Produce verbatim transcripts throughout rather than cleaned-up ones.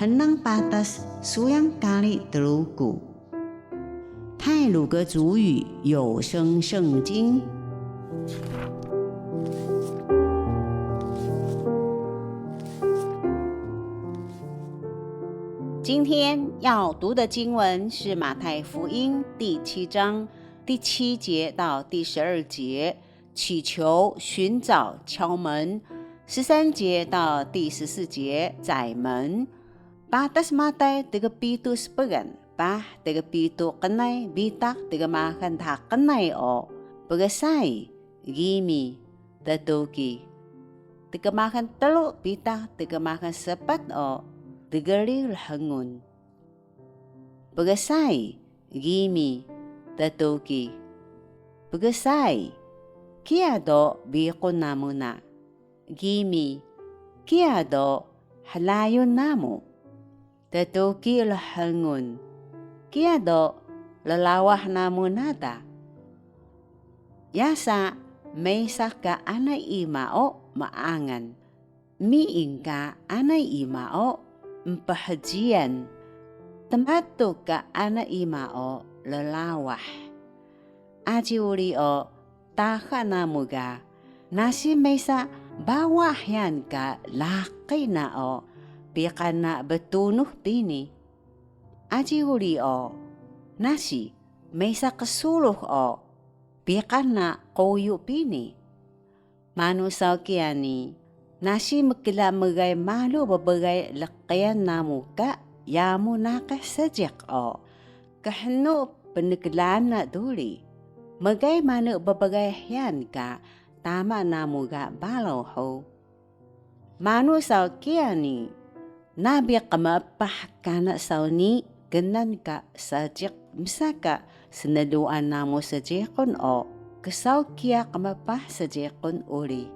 Mnang patas suyang kari Truku. 太魯閣族語有聲聖經。今天要讀的經文是馬太福音第七章第七節到第十二節，祈求、尋找、敲門，十三節到第十四節，窄門。Patas Matay tgpitu spgan, paah tgpitu qnay bitaq tgmaxal dha qnay o, pgsai, gimi, ttuki. Tgmaxal tru bitaq tgmaxal spat o, dgri lhngun. Pgsai, gimi, ttuki. Pgsai, kiya do biqun namu na. Gimi, kiya do hlayun namu. Ttuki lhngun, kiya do llawah namu na da. Yasa mesa ka ana ima o maangan, miing ka ana ima o mphjiyan, tmatuk ka ana ima o llawah. Aji uri o taxa namu ga, nasi mesa bawa hyaan ka laqi na o biqan na btunux pini. Aji uri o nasi mesa qsurux o biqan na quyu pini. Manu saw kiya ni, nasi mkla mgay malu bbgay lqiyan namu ka yamu naqih seejiq o, khnu pnklaan na duri, mgay manu bbgay hyaan ka Tama namu ga baraw hug? Manu saw kiya ni, nabi qmeepah kana saw ni knan ka seejiq msa ka snluan namu seejiqun o, ksaw kiya qmeepah seejiqun uri.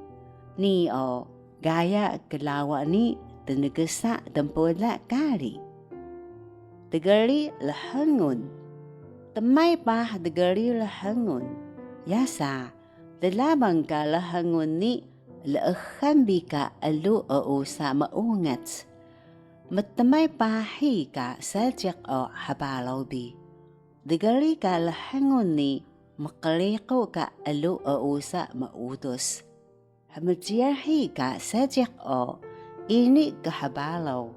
Nii o, gaya klawa ni tnksa tmpela kari. Dgri lhngun. Tmay paah dgri lhngun. Yasa, llabang ka lhngun ni leexan bi ka elu eusa meungac. Mtmay paah hiya ka seejiq o hbaraw bi. Dgri ka lhngun ni mqriqu ka elu eusa meudus. Hmjiyal hiya ka seejiq o ini khbaraw,